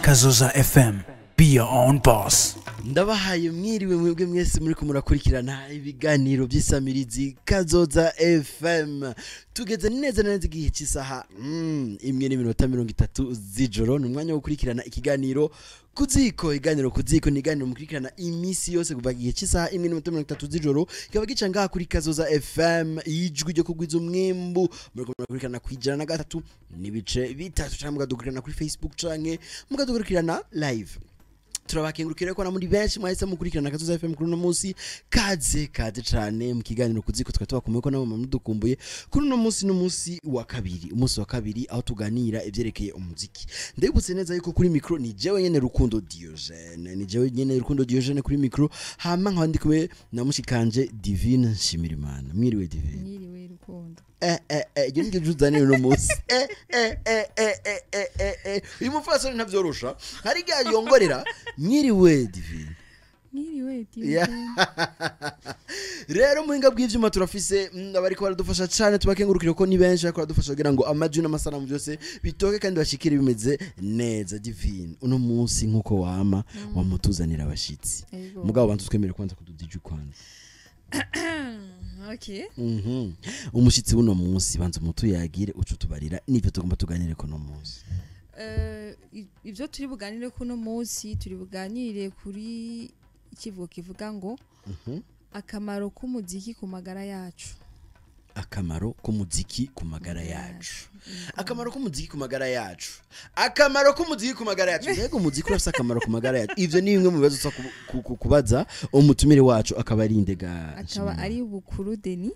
Kazoza FM. Be your own boss. Ndabahaye mwiriwe mwebwe mwese muri murakurikirana ibiganiro by'isamirizi Kazoza FM. Tugeze neza na neza igihe cy'isaha 1:30 z'ijoro. Ni umwanya wo gukurikirana ikiganiro Kuziko. Iganiro Kuziko ni iganiro mukurikirana iminsi yose kuva igihe cy'isaha 1:30 z'ijoro, kikaba gica ngaha kuri Kazoza FM, ijwi ryo kugwiza umwimbu. Muri murakurikirana ku 103.3, canke mukadukurikirana kuri Facebook, canke mukadukurikirana live. Turabakengurukira ko na muri benshi mwahise mukurikirana Kazoza FM kuri uno munsi. Kaze kaze cane mu kiganiro Kuziko. Tukaba tubakumbuye ko nabo mudukumbuye. Kuri uno munsi n'umunsi wa kabiri, umunsi wa kabiri aho tuganira ivyerekeye umuziki. Ndabibutse neza yuko kuri micro ni jewe nyene Rukundo Diogene, ni jewe nyene Rukundo Diogene kuri micro, hama nkaba ndi kumwe na mushikanje Divine Nshimirimana. Mwiriwe, Divine. Mwiriwe, Rukundo. Iryo niryo juzanire uno munsi. Uyu mupfasoni ntavyorosha, hari igihe yongorera. Mwiriwe, Divine. Mwiriwe. Yeah. Rero muhinga bw'ivyuma turafise abariko baradufasha cane, tubakengurukire ko ni benshi bariko baradufasha kugira ngo amajwi n'amasanamu byose bitoke kandi bashikire bimeze neza. Divine, uno munsi nkuko wama wamutuzanira abashitsi, mugabo bantu twemere kwanza kududija kwanza. Okay. Umushitsi w'uno munsi, banza umutuyagire, uca utubarira n'ivyo tugomba tuganire ko uno munsi. Ibyo turi buganire kuno munsi, turi buganire kuri ikivugo kivuga ngo akamaro k'umuziki ku magara yacu. Akamaro k'umuziki ku magara yacu, akamaro k'umuziki ku magara yacu, akamaro k'umuziki ku magara yacu. Mbega umuziki urafise akamaro ku magara yacu? Ivyo ni bimwe mu bibazo tuza kubaza umutumire wacu, akaba ari indega? Akaba ari Bukuru Denis,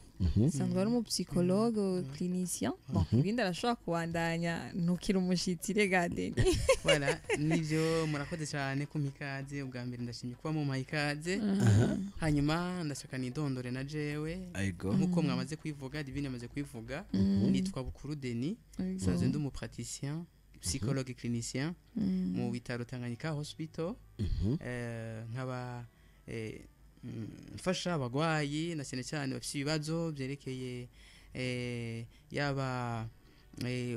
asanzwe ari umupsychologue clinicien. Bon, ibindi arashobora kubandanya, ntukiri umushitsi rega, Denis. Voilà, nivyo. Murakoze cyane kumpa ikaze. Ubwa mbere ndashimye kuba mumpaye ikaze, hanyuma ndashaka nidondore na jewe. Nkuko mwamaze kwivuga, Divine amaze kwivuga, nitwa Bukuru Denis, nsanzwe ndi umupraticien psychologue clinicien mu bitaro Tanganyika Hospital. Nkaba mfasha abagwayi na cyane cyane bafite ibibazo byerekeye yaba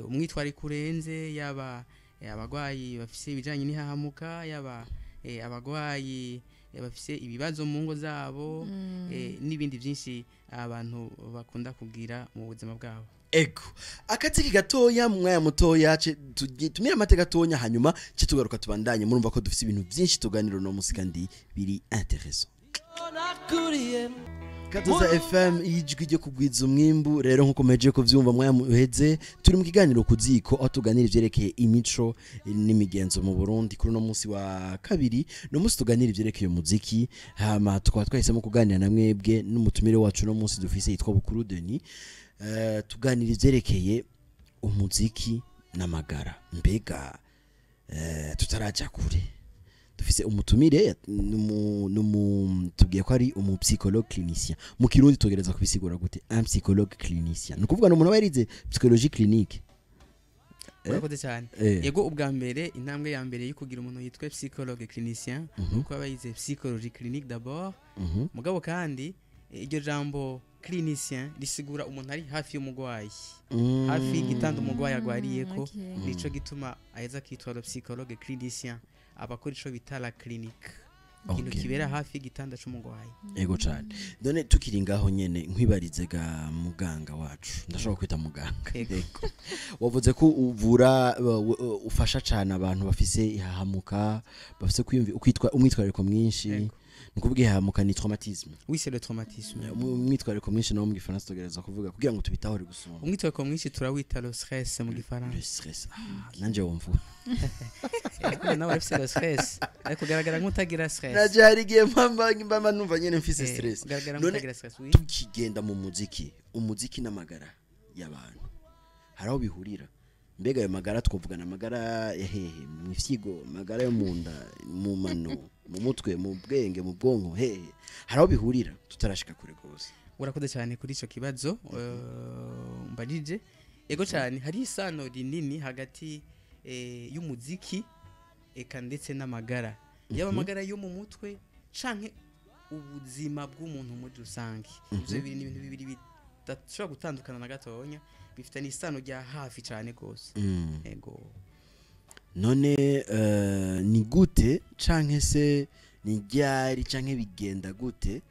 umwitwariko urenze, yaba abagwayi bafite ibijyanye n'ihahamuka, yaba abagwayi bafite ibibazo mu ngo zabo, n'ibindi byinshi abantu bakunda kugira mu buzima bwabo. Ego, akatiki gatoya mu mwanya mutoya, tumire amate gatonya, hanyuma ce tugaruka tubandanye. Murumva ko dufise ibintu byinshi tuganira uno munsi kandi biri intéressant. Kazoza FM, ijwi ryo kugwiza umwimbu. Rero nkuko muhejeje kuvyumva mwanya muheze, turi mu kiganiro Kuziko, aho tuganira ivyerekeye imico n'imigenzo mu Burundi. Kuri uno munsi wa kabiri no munsi tuganira ivyerekeye umuziki, hama tukaba twahisemo kuganira na mwebwe n'umutumire wacu no munsi dufise yitwa Bukuru Denis. Tuganira ivyerekeye umuziki n'amagara. Mbega tutaraja kure, dufise umutumire numu tubwiye ko ari umupsychologue clinicien. Mu Kirundi tugereza kubisigura gute, un psychologue clinicien? Ni ukuvuga ni umuntu aba yarize psychologie clinique? Murakoze cyane. Yego, ubwa mbere intambwe ya mbere yo kugira umuntu yitwa psychologue clinicien nuko aba yize psychologie clinique d'abord. Mugabo kandi iryo jambo clinicien risigura umuntu ari hafi y'umugwayi, hafi y'igitanda umugwayi agwariyeko. Nico gituma aheza akitwa le psychologue clinicien, abakora ico bita la clinique, ikintu kibera hafi y'igitanda c'umugwayi. Ego cane. None tukiri ngaho nyene, nkwibarize ga muganga wacu, ndashobora kwita muganga? Ego. Ego. Wavuze ko uvura, ufasha cane abantu bafise ihahamuka, bafise kwiyumvi ukwitwa umwitwarariko mwinshi. Ni ukuvuga ihahamuka ni traumatisme? Oui, c'est le traumatisme. Umwitwarariko mwinshi nawo mu Gifaransa tugereza kuvuga kugira ngo tubitahure gusumba? Umwitwarariko mwinshi turawita le stress mu Le Gifaransa. stress. Ah, nanje wumva. Ariko nawe urafise le stress, ariko ugaragara nk'utagira stress. Naje hari igihe mpamba numva nyene mfise stress. Ugaragara None nk'utagira stress, oui. tukigenda mu muziki, umuziki n'amagara y'abantu hari aho bihurira? Mbega ayo magara twavugana amagara ya hehe? Mu ifyigo, amagara yo mu nda, mu mano, mu mutwe, mu bwenge, mu bwonko, hehe hari aho bihurira, tutarashika kure rwose? Urakoze cyane kuri icyo kibazo mbajije. Ego cyane, hari isano rinini hagati y'umuziki eka ndetse n'amagara, yaba amagara yo mu mutwe canke ubuzima bw'umuntu muri rusange. Ivyo bibiri ni ibintu bibiri bidashobora gutandukana na gatonya, bifitanye isano rya hafi cyane rwose. Ego. None ni gute canke se ni ryari canke bigenda gute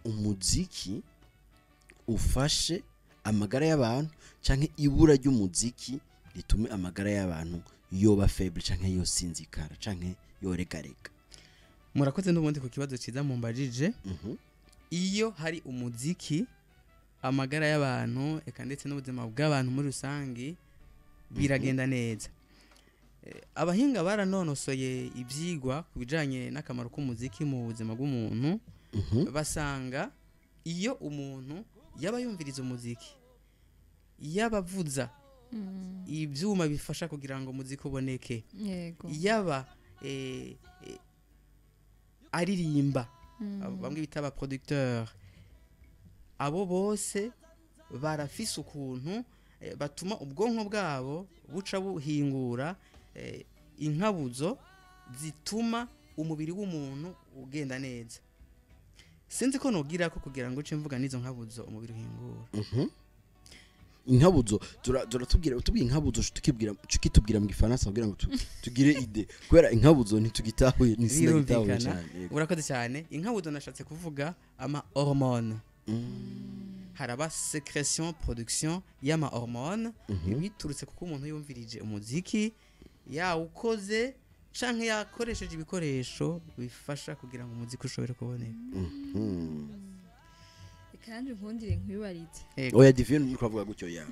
umuziki ufashe amagara y'abantu, canke ibura ry'umuziki ritume amagara y'abantu yoba faible canke yosinzikara canke yoregarega? Murakoze n'ubundi ku kibazo ciza mumbajije. Iyo hari umuziki, amagara y'abantu eka ndetse n'ubuzima bw'abantu muri rusange biragenda neza. Abahinga baranonosoye ibyigwa ku bijanye n'akamaro k'umuziki mu buzima bw'umuntu, basanga iyo umuntu yaba yumviriza umuziki, yabavuza ibyuma bifasha kugira ngo umuziki uboneke, yaba aririmba, bamwe bita aba producteur, abo bose barafise ukuntu batuma ubwonko bwabo buca buhingura inkabuzo zituma umubiri w'umuntu ugenda neza. Sinzi ko nogira ko kugira ngo uce mvuga n'izo nkabuzo umubiri uhingura. Inkabuzo turatubwira, utubwiye inkabuzo tukibwira tukitubwira mu gifaransa kugira ngo tugire idée, kubera inkabuzo ntitugitahuye, ntisinagitahuye Birumvikana. cyane. Yego. Urakoze cyane. Inkabuzo nashatse kuvuga ama hormone. Haraba sécrétion, production y'ama hormone biturutse kuko umuntu yumvirije umuziki, yawukoze canke yakoresheje ibikoresho bifasha kugira ngo umuziki ushobore kuboneka. Reka nanjye nkundire nkwibarize. Yego. Oya Divine, muri kuvuga gutyo ya.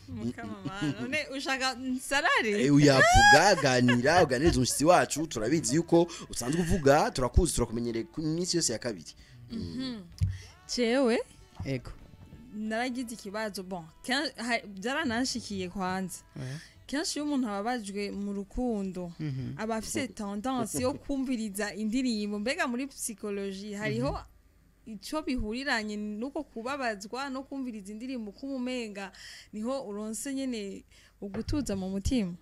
Mukamama, none ushaka nsarare? Uyavuga, ganira, uganiriza umushyitsi wacu. Turabizi yuko usanzwe uvuga, turakuzi, turakumenyereye ku minsi yose ya kabiri. Jewe Yego. naragize ikibazo, bon, byarananshikiye kwanza. Kenshi iyo umuntu ababajwe mu rukundo, aba afise tendance yo kumviriza indirimbo. Mbega muri psychologie hariho ico bihuriranye nuko kubabazwa no kumviriza indirimbo, kumumenga niho uronse nyene ugutuza mu mutima?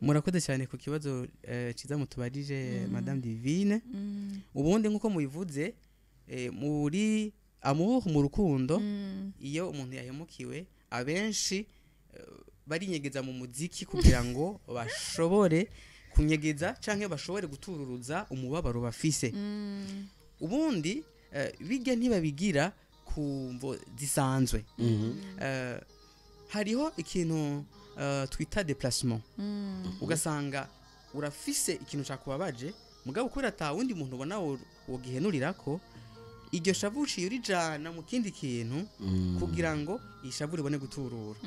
Murakoze cyane ku kibazo ciza mutubarije, Madame Divine. Ubundi nkuko mubivuze, muri amour, mu rukundo, iyo umuntu yahemukiwe, abenshi barinyegeza mu muziki kugira ngo bashobore kunyegeza canke bashobore gutururuza umubabaro bafise. Ubundi bijya ntibabigira ku mvo zisanzwe. Hariho ikintu twita déplacement. Ugasanga urafise ikintu cyakubabaje, mugabo kubera ata wundi muntu ubona wogihenurirako, iryo shavu uciye urijana mu kindi kintu kugira ngo ishavu ribone guturura.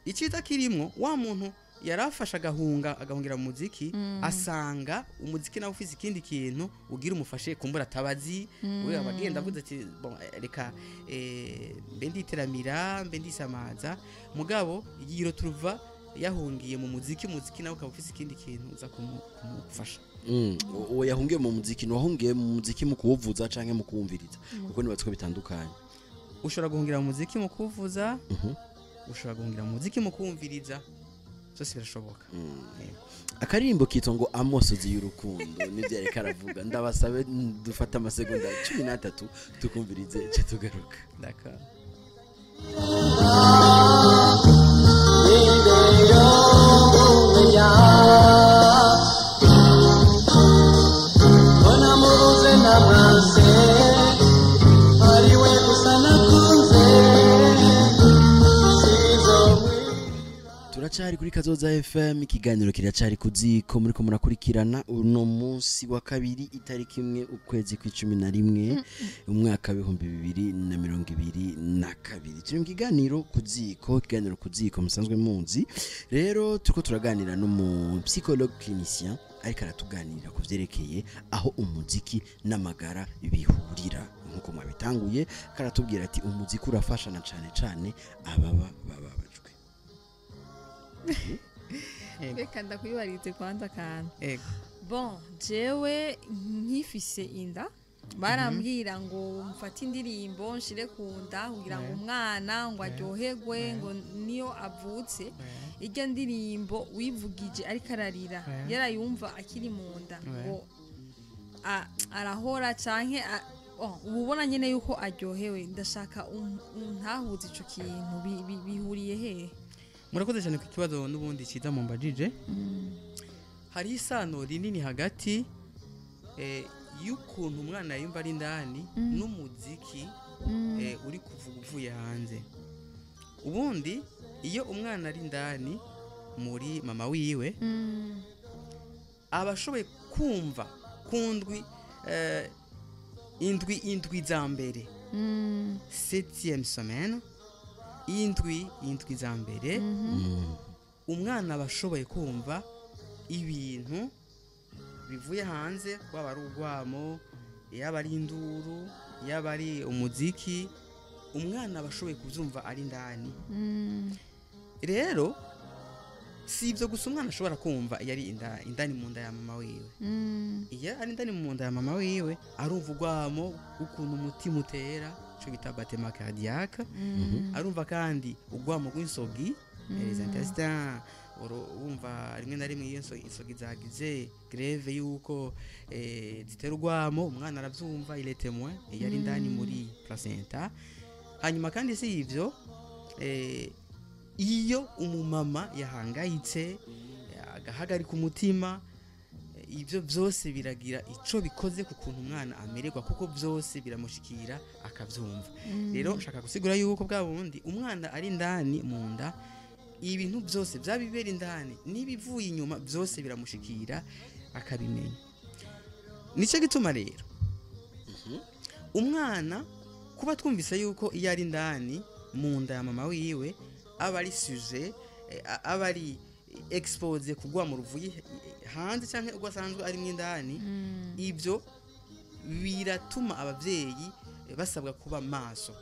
Icyiza kirimwo, wa muntu yarafashe agahunga, agahungira mu muziki, asanga umuziki nawe ufise ikindi kintu ugira umufashe kumbura atabazi. We aba agenda avuze ati: "Bon, reka mbe nditeramira, mbe ndisamaza." Mugabo yiro turuva yahungiye mu muziki, umuziki nawe ukaba ufise ikindi kintu uza kumufasha. Uwo yahungiye mu muziki ni wahungiye mu muziki mu kuwuvuza canke mu kuwumviriza? Kuko nibatse ko bitandukanye. Ushobora guhungira mu muziki mu kuwuvuza, ushobora guhungira mu muziki mu kuwumviriza, byose birashoboka. Yego. Akaririmbo kitwa ngo "Amosozi y'urukundo", nibyo yariko aravuga. Ndabasabe dufate amasegonda 13 tukumvirize, ce tugaruka. D'accord. Imbere kumenya mbona mubuze namwanse, ari we gusa nakunze, sizomwiba. Turacari kuri Kazoza FM, ikiganiro kiracari ku ziko. Muriko murakurikirana uno munsi wa kabiri, itariki 1 ukwezi kw'11, umwaka w'2022. Turi mu kiganiro ku ziko, ikiganiro ku ziko musanzwe muzi. Rero turiko turaganira n'umu psychologue clinicien, ariko aratuganirira ku vyerekeye aho umuziki n'amagara bihurira. Nkuko mwabitanguye, karatubwira ati umuziki urafasha na cane cane ababa bababajwe. Yego. Reka ndakwibarize kwanza akantu. Yego. Bon, jewe nkifise inda, barambwira ngo mfate indirimbo nshire ku nda kugira ngo umwana ngo aryoherwe, ngo niyo avutse, irya ndirimbo wivugije ariko ararira, yarayumva akiri mu nda, ngo arahora canke oh, uba ubona nyene yuko aryohewe. Ndashaka untahuze ico kintu, bihuriye hehe? Murakoze cyane ku kibazo n'ubundi cyiza mumbajije. Hari isano rinini hagati y'ukuntu umwana yumva ari indani n'umuziki uri kuvuga uvuye hanze. Ubundi iyo umwana ari indani muri mama wiwe, aba ashoboye kumva ku ndwi indwi za mbere, septième semaine, indwi za mbere, umwana aba ashoboye kumva ibintu bivuye hanze, waba ari urwamo, yaba ari induru, yaba ari umuziki, umwana aba ashoboye kubyumva ari indani. Rero si ibyo gusa umwana ashobora kumva iyo ari indani mu nda ya mama wiwe. Iyo ari indani mu nda ya mama wiwe, arumva urwamo ukuntu umutima utera, icyo bita battement cardiaque. Arumva kandi urwamo rw'insogi, les intestins. Wumva rimwe na rimwe iyo insogi zagize grève yuko zitera urwamo, umwana arabyumva, il est témoin iyo ari indani muri placenta. Hanyuma kandi si ibyo, iyo umumama yahangayitse, agahagarika umutima, ibyo byose biragira ico bikoze ku kuntu umwana amererwa, kuko byose biramushikira akabyumva. Rero nshaka gusigura yuko bwa bundi umwana ari indani mu nda, ibintu byose byabibera indani n'ibivuye inyuma byose biramushikira akabimenya. Nicyo gituma rero umwana kuba twumvise yuko iyo ari indani mu nda ya mama wiwe aba ari sujet, aba ari exposé kugwa mu ruvuye hanze cyangwa ubwo asanzwe ari indani, ibyo biratuma ababyeyi basabwa kuba maso.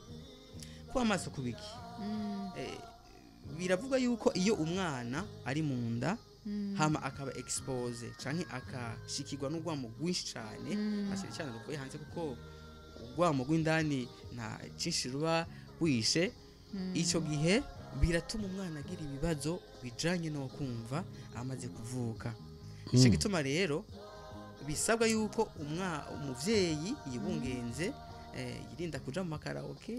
Kuba maso kubiki? Biravuga yuko iyo umwana ari mu nda hama akaba exposé canke akashikirwa n'urwamo rwinshi cane, cyane cyane ruvuye hanze, kuko urwamo rw'indani nta cinshi ruba rwishe, ico gihe biratuma umwana agira ibibazo bijanye no kumva amaze kuvuka. Ico gituma rero bisabwa yuko umuvyeyi yibungenze, yirinda kuja mu makaraoke,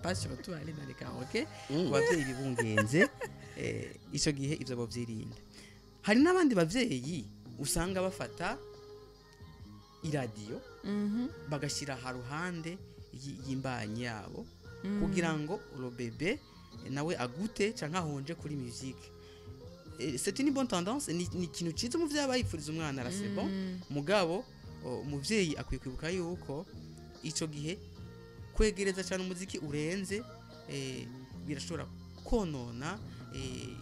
pas surtout aller dans les karaoke. Ku bavyeyi bibungenze, ico gihe ivyo bavyirinda. Hari n'abandi bavyeyi usanga bafata iradiyo bagashyira haruhande y'imbanyi yabo kugira ngo le bébé nawe agute canke ahonje kuri musique. C'est une bonne tendance, ni ikintu ciza umuvyeyi aba yifuriza umwana, là c'est bon. Mugabo umuvyeyi akwiye kwibuka yuko ico gihe kwegereza cyane umuziki urenze, birashobora konona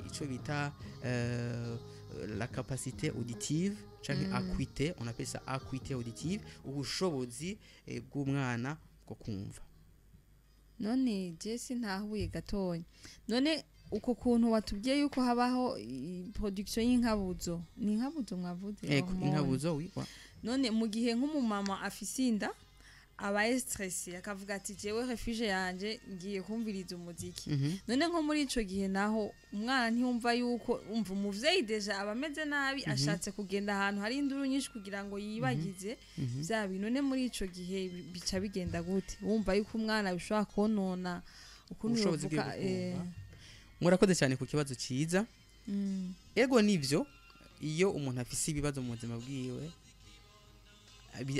ico bita la capacité auditive canke acuité, on appelle ça acuité auditive, ubushobozi bw'umwana bwo kumva. None je sintahuye gatonya. None uko kuntu watubwiye yuko habaho production y'inkabuzo, ni inkabuzo mwavuze? Ego. Hormone. Inkabuzo, oui, wa. None mu gihe nk'umumama afise inda, abaye stressé, akavuga ati: "Jewe refuge yanje ngiye kumviriza umuziki." None nko muri ico gihe naho umwana ntiyumva yuko, umva, umuvyeyi déjà aba ameze nabi, ashatse kugenda ahantu hari induru nyinshi kugira ngo yibagize vya bintu. None muri ico gihe bica bigenda gute? Wumva yuko umwana bishobora konona ukuntu ubushobozi bwiwe yovuka, bwo kumva. Murakoze cyane ku kibazo cyiza. Ego, nivyo, iyo umuntu afise ibibazo mu buzima bwiwe,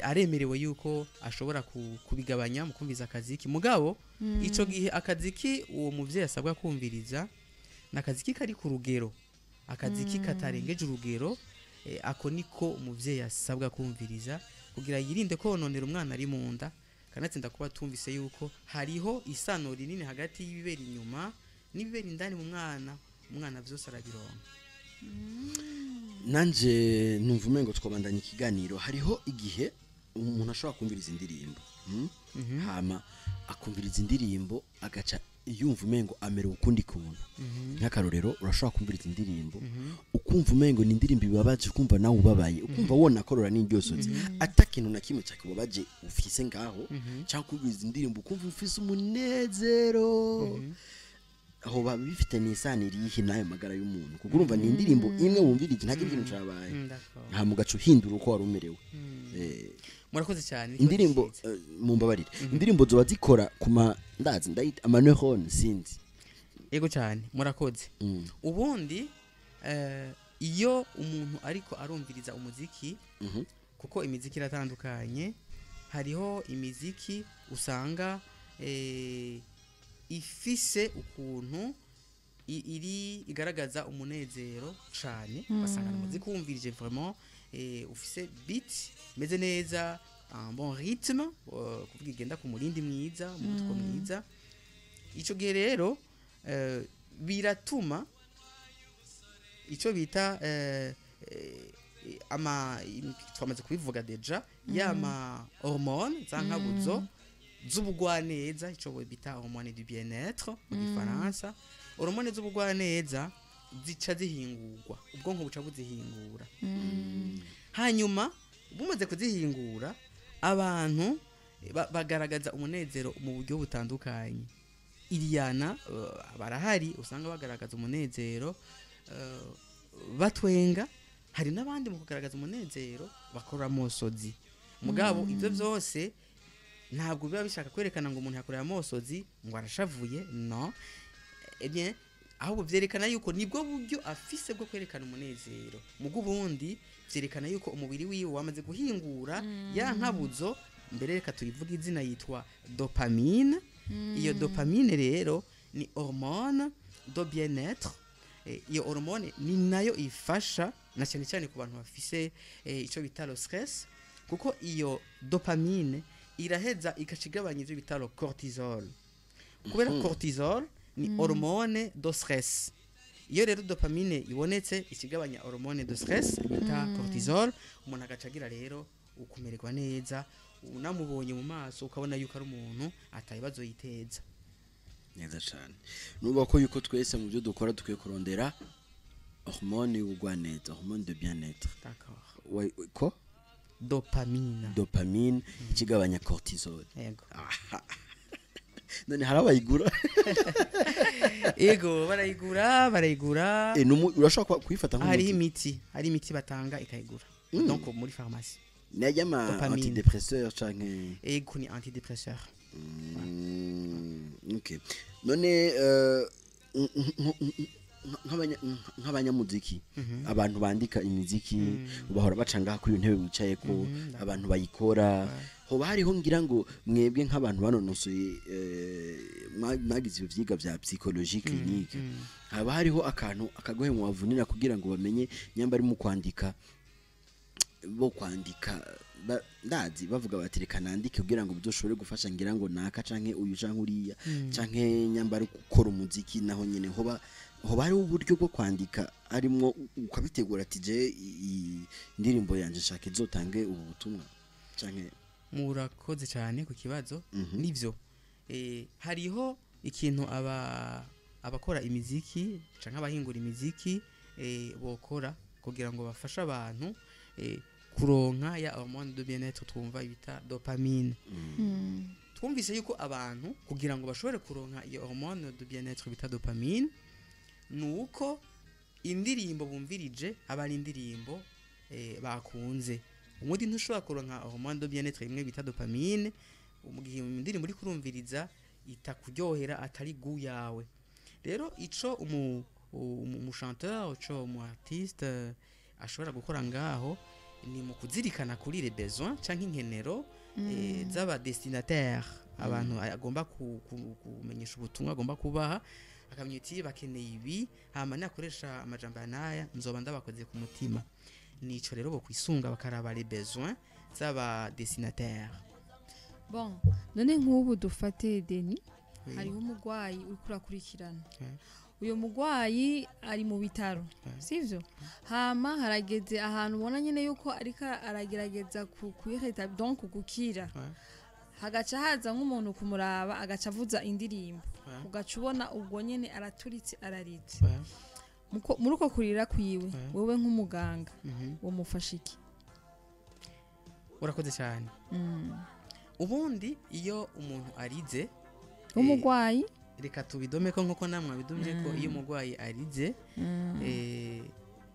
aremerewe yuko ashobora kubigabanya mu kumviriza akaziki. Mugabo ico gihe akaziki uwo muvyeyi asabwa kumviriza ni akaziki kari ku rugero, akaziki katarengeje urugero. Ako niko umuvyeyi asabwa kumviriza kugira yirinde kononera umwana ari mu nda. Kanatsinda kuba tumvise yuko hariho isano rinini hagati y'ibibera inyuma n'ibibera indani mu mwana, umwana vyose arabironka. Nanje numva umengo twabandanya ikiganiro. Hariho igihe umuntu ashobora kumviriza indirimbo, Hama akumviriza indirimbo, agaca yumva umengo amerewe ukundi kuntu. Nk'akarorero, urashobora kumviriza indirimbo, ukumva umengo ni indirimbo ibabaje, ukumva nawe ubabaye, ukumva wona korora n'indyosozi, ata kintu na kimwe cyakubabaje ufise ngaho. Cyangwa kumviriza indirimbo, ukumva ufise umunezero. Aho baba bifite n'isano irihe n'ayo magara y'umuntu? Kuko urumva ni indirimbo imwe wumvirije, nta kindi kintu cabaye, hama ugaca uhindura uko wari umerewe. Murakoze cyane. Indirimbo, mumbabarire, indirimbo zoba zikora ku ma, ndazi ndayita ama neurones, sinzi. Yego cyane, murakoze. Ubundi iyo umuntu ariko arumviriza umuziki, kuko imiziki iratandukanye, hariho imiziki usanga ifise ukuntu iri igaragaza umunezero cane, ugasanga ni umuziki wumvirije vraiment ufise beat imeze neza, un bon rythme, kuvuga igenda ku murindi mwiza, umuvuduko mwiza. Ico gihe rero biratuma icyo bita ama twamaze kubivuga déjà, yama hormone za nkabuzo z'ubugwaneza, ico bita hormone du bien-être mu gifaransa. Hormone z'ubugwaneza zica zihingurwa, ubwonko buca buzihingura. Hanyuma bumaze kuzihingura, abantu bagaragaza umunezero mu buryo butandukanye. Iriyana barahari usanga bagaragaza umunezero batwenga, hari n'abandi mu kugaragaza umunezero bakora amosozi. Mugabo ibyo byose ntabwo biba bishaka kwerekana ngo umuntu yakoreye amosozi ngo arashavuye, no. Eh bien, ahubwo vyerekana yuko nibwo buryo afise bwo kwerekana umunezero. Mugo ubundi vyerekana yuko umubiri wiwe wamaze guhingura ya nkabuzo. Mbere reka tuyivuge izina, yitwa dopamine. Iyo dopamine rero ni hormone de bien-être. Iyo hormone ni nayo ifasha na cyane cyane ku bantu bafise ico bita le stress, kuko iyo dopamine iraheza igaca igabanya ivyo bita le cortisol, kubera cortisol ni hormone de stress. Iyo rero dopamine ibonetse, ikigabanya hormone de stress bita cortisol, umuntu agaca agira rero ukumererwa neza, unamubonye mu maso ukabona yuko ari umuntu atabibazo yiteza. Neza cyane. Nuba ko yuko twese mu byo dukora dukwiye kurondera hormone y'ubugwaneza, hormone de bien-être. D'accord. Ko Dopamine. Dopamine ikigabanya cortisol. Yego. None hari abayigura? Yego, barayigura, barayigura. Urashobora kuyifata Hariho nk'umuti? imiti, hari imiti batanga ikayigura, donc muri pharmacie. Najya ama Dopamine. antidépresseur canke? Ego, ni antidépresseur. Okay. None nk'abanyamuziki, abantu bandika imiziki bahora baca ngaha kuri iyo ntebe wicaye ko, abantu bayikora, hoba hariho, ngira ngo mwebwe nk'abantu banonosoye, mwagize ibyo vyiga vya psychologie clinique, haba hariho akantu akagohe mu bavunira kugira ngo bamenye nyamba ari mu kwandika, bo kwandika ndazi bavuga bati: "Reka nandike kugira ngo bizoshobore gufasha ngira ngo naka canke uyu canke uriya", canke nyamba ari gukora umuziki naho nyene hoba hariho uburyo bwo kwandika harimwo ukabitegura ati: "Je indirimbo yanje nshaka izotange ubu butumwa", canke? Murakoze cyane ku kibazo. Nivyo, hariho ikintu aba abakora imiziki canke abahingura imiziki bokora kugira ngo bafashe abantu kuronka ya hormone de bien-être twumva bita dopamine. Twumvise yuko abantu kugira ngo bashobore kuronka iyo hormone de bien-être bita dopamine, nuko indirimbo bumvirije aba ari indirimbo bakunze. Ubundi ntushobora kuronka hormone de bien-être imwe bita dopamine mu gihe indirimbo uri kurumviriza itakuryohera, atari goût yawe. Rero ico umu chanteur, ico umu artiste ashobora gukora ngaho ni mu kuzirikana kuri les besoins canke inkenero z'aba destinataire, abantu agomba kumenyesha ubutumwa, agomba kubaha, akamenya uti: "Bakeneye ibi, hama nakoresha amajambo aya n'aya nzoba ndabakoze ku mutima." Nico rero bokwisunga, bakaraba les besoins z'aba destinataire. Bon, none nk'ubu dufate deni, hariho umurwayi uriko urakurikirana. Uyo murwayi ari mu bitaro, sivyo? Hama harageze ahantu ubona nyene yuko ariko aragerageza kwiheta, donc gukira. Hagaca haza nk'umuntu kumuraba, agaca avuza indirimbo, ugaca ubona ubwo nyene araturitse, araritse. Muri uko kurira kwiwe, wewe nk'umuganga womufasha iki? Urakoze cyane. Ubundi iyo umuntu arize, W'umurwayi. reka tubidome ko nkuko namwe abidomye ko iyo umurwayi arize,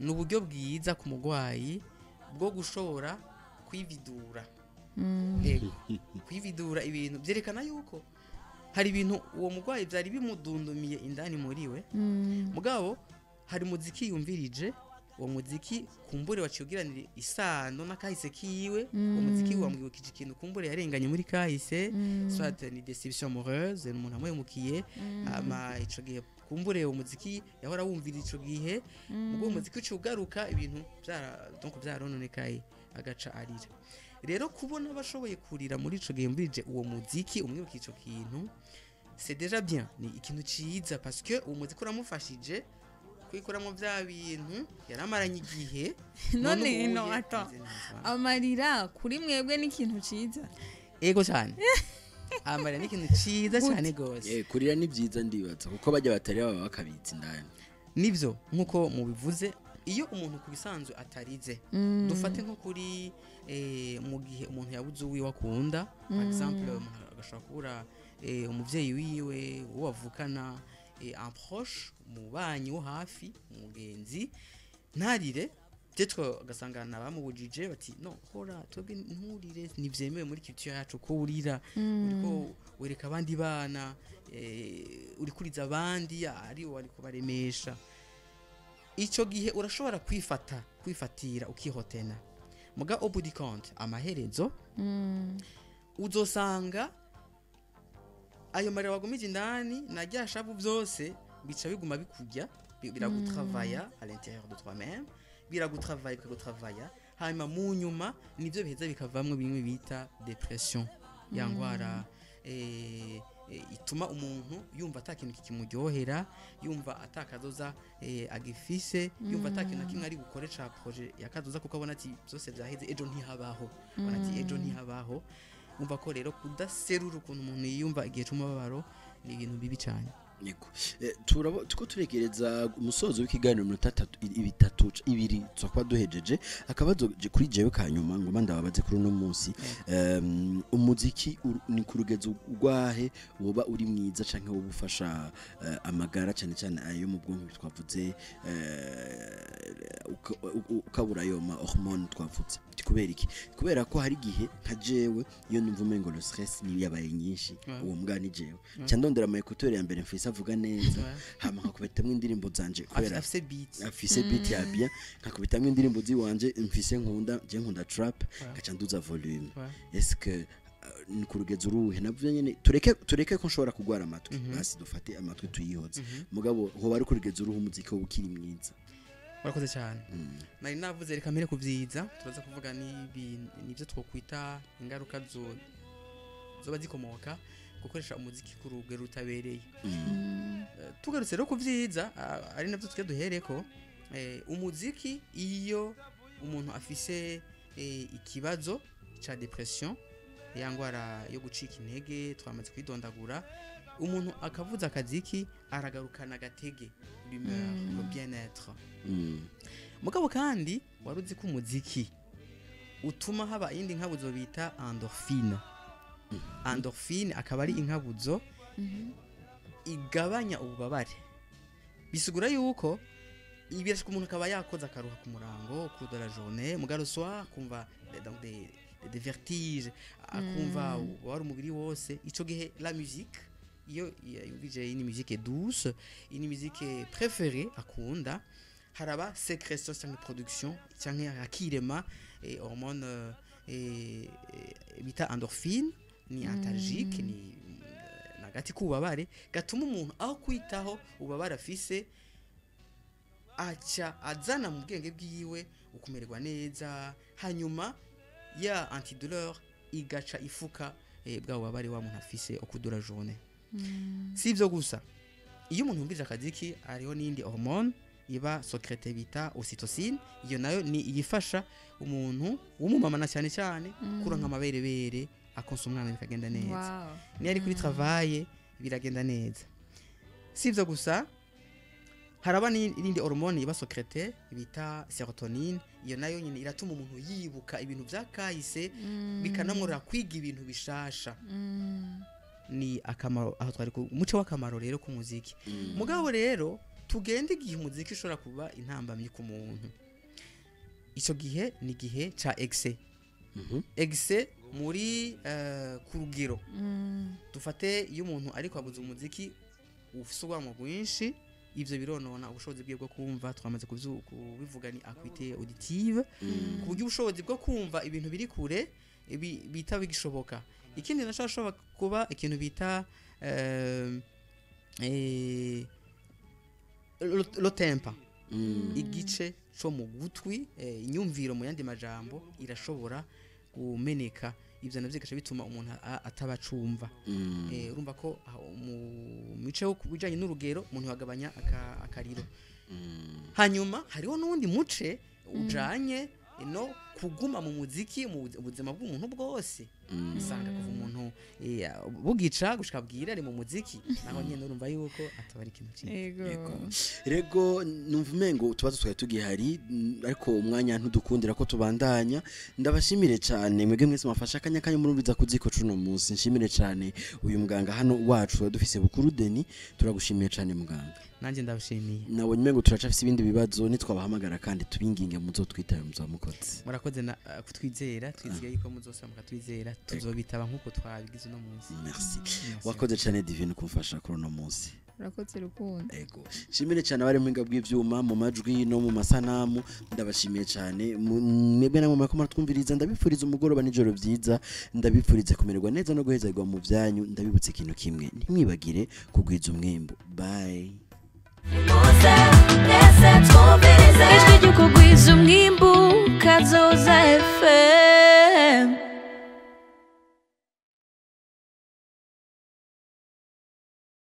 ni uburyo bwiza ku murwayi bwo gushobora kwividura. Ego, kwividura ibintu byerekana yuko Hari ibintu uwo murwayi byari bimudundumiye indani muri we, mugabo hari muziki yumvirije, uwo muziki kumbure waciugiranira isano n'akahise kiwe. Uwo muziki wamwibukije ikintu kumbure yarenganye muri kahise, soit ni déception amoureuse, ni umuntu amuhemukiye. Ama ico gihe kumbure uwo muziki yahora wumvira ico gihe, ubwo uwo muziki uciye ugaruka, ibintu byara donc byarononekaye, agaca arira. Rero kubona bashoboye kurira muri ico gihe yumvirije uwo muziki umwibuka ico kintu, c'est déjà bien, ni ikintu ciza, parce que uwo muziki uramufashije kwikuramo bya bintu yaramaranye igihe. None None no ubuye attends. ameze neza. Amarira kuri mwebwe ni ikintu ciza? Ego cyane, amarira ni ikintu ciza cyane gose. Kurira ni byiza ndibaza, kuko bajya batari baba bakabitsa indani. Nibyo, nkuko mubivuze, iyo umuntu ku bisanzwe atarize, dufate nko kuri mu gihe umuntu yabuze uwiwe akunda, par exemple umuntu agashobora kubura umuvyeyi wiwe, uwo bavukana, un proche, umubanyi wo hafi, umugenzi, ntarire, peut-être ugasanga bamubujije bati: "No hora, twebwe nturire, ntibyemewe muri culture yacu ko urira, uriko wereka abandi bana, uri kuriza abandi, ari wari kubaremesha." Icyo gihe urashobora kwifata, kwifatira, ukihotena, muga au bout du compte, amaherezo uzosanga ayo marira wagumije indani na rya shavu byose bica biguma bikurya, biragutravaya à l'intérieur de toi-même, biragutravaya, bikagutravaya. Hanyuma mu nyuma nibyo biheza bikavamwo bimwe bita dépression, ya ngwara ituma umuntu yumva ata kintu kikimuryohera, yumva atakazoza agifise, yumva ata kintu na kimwe ari bukore ca projet ya kazoza, kuko abona ati byose vyaheze, ejo ntihabaho, abona ati ejo ntihabaho. Umva ko rero kudaserura ukuntu umuntu yiyumva igihe c'umubabaro ni ibintu bibi cyane. Yego. Tuko turegereza umusozo w'ikiganiro, iminota itatu, ibitatu, ibiri tuba duhejeje. Akabazo kuri jewe ka nyuma ngoma ndababaze kuri uno munsi: umuziki ni ku rugezo rwahe woba uri mwiza canke woba ufasha amagara, cyane cyane ayo mu bwonko twavuze, ukabura ayo ma hormone twavuze? Kubera iki? Kubera ko hari igihe nka jewe iyo numva umengo le stress ni yabaye nyinshi, uwo mbwa ni jewe, nca ndondera ama écouteurs ya mbere mfise avuga neza, hama nkakubitamwo indirimbo zanje, kubera afise beat. Afise beat ya bien, nkakubitamwo indirimbo ziwanje mfise nkunda. Je nkunda trap, ngaca nduza volume. Est-ce que ni ku rugezo uruhe navyo nyene? Tureke ko nshobora kugwara amatwi, basi dufate amatwi tuyihoze, mugabo hoba ari ku rugezo uruhe umuziki wo ukiri mwiza? Urakoze cyane. Nari navuze reka mbere ku byiza, turaza kuvuga n'ibyo twokwita ingaruka zoba zikomoka gukoresha umuziki ku rugero rutabereye. Tugarutse rero ku byiza, ari nabyo tujya duhereko, umuziki iyo umuntu afise ikibazo ca dépression, ya ngwara yo gucika intege twamaze kwidondagura, umuntu akavuza akaziki aragarukana agatege, l'humeur, le bien-être. Mugabo kandi wari uzi ko umuziki utuma haba iyindi nkabuzo bita endorphine? Endorphine akaba ari inkabuzo igabanya ububabare. Bisigura yuko ibirashika umuntu akaba yakoze akaruha ku murango, cours de la journée, mugabo le soir kumva donc des vertiges, akumva wari umubiri wose. Ico gihe la musique, iyo yumvije une musique douce, une musique préférée akunda, haraba sécrétion cyangwa production cyangwa hakirema hormone bita endorphine. Ni antalgique, ni nagati k'ububabare gatuma umuntu aho kwitaho ububabare afise aca azana mu bwenge bwiwe ukumererwa neza. Hanyuma ya antidouleur igaca ifuka bwa bubabare wa muntu afise au cours de la journée. Si ibyo gusa, iyo umuntu yumvise akaziki hariho n'indi hormone iba sécrétée bita ocytocine. Iyo nayo ni iyifasha umuntu w'umumama na cyane cyane kuronka amaberebere, akonsa umwana bikagenda neza, niyo ari kuri travail biragenda neza. Si ibyo gusa, haraba n'irindi hormone iba sécrétée bita sérotonine. Iyo nayo nyine iratuma umuntu yibuka ibintu byakahise, bikanamworohera kwiga ibintu bishasha. Ni akamaro aho twari ku muco w'akamaro rero k'umuziki. Mugabo rero tugende igihe umuziki ushobora kuba intambamyi ku muntu. Icyo gihe ni igihe ca excès. Excès. Muri ku rugero, dufate iyo umuntu ariko abuza umuziki ufise urwamo rwinshi, ivyo bironona ubushobozi bwiwe bwo kumva. Twamaze kubivuga, ni acuité auditive, ku buryo ubushobozi bwo kumva ibintu biri kure bita bigishoboka. Ikindi naco hashobora kuba ikintu bita le tympan, igice co mu gutwi, inyumviro mu yandi majambo, irashobora kumeneka. Ivyo navyo bigaca bituma umuntu ataba acumva. Urumva ko aho mu mice yo kubijanye n'urugero umuntu yagabanya akariro. Hanyuma hariho n'uwundi muce ujanye no kuguma mu muziki mu buzima bw'umuntu bwose. Usanga kuva umuntu bugica gushika bwira ari mu muziki, naho nyene urumva yuko ataba ari ikintu cyiza. Ego. Rego, numva umengo utubazo twari tugihari, ariko umwanya ntudukundira ko tubandanya. Ndabashimire cyane mwebwe mwese mwafashe akanya kanyu murumviza kuziko cuno munsi. Nshimire cyane uyu muganga hano wacu twari dufise, Bukuru Deni. Turagushimiye cyane, muganga. Nanjye ndabashimiye. Nabonye umengo turacafise ibindi bibazo. Nitwabahamagara kandi tubinginge muzotwitabe, muzamukoze. Murakoze na kutwizera. Twizigiye yuko muzosaba mukatwizera, tuzobitaba nk'uko twabigize uno munsi. Merci. Merci. Wakoze cyane, Divine, kumfasha kuri uno munsi. Urakoze, Rukundo. Ego, nshimire cyane abari mu buhinga bw'ivyuma, mu majwi no mu masanamu. Ndabashimiye cyane. Mwebwe namwe murako muratwumviriza, ndabifuriza umugoroba n'ijoro byiza, ndabifuriza kumererwa neza no guhezerwa mu byanyu. Ndabibutse ikintu kimwe: ntimwibagire kugwiza umwimbu. Bye. Muze mwese twumvirize Ijwi ry'ukugwiza umwimbu, Kazoza FM.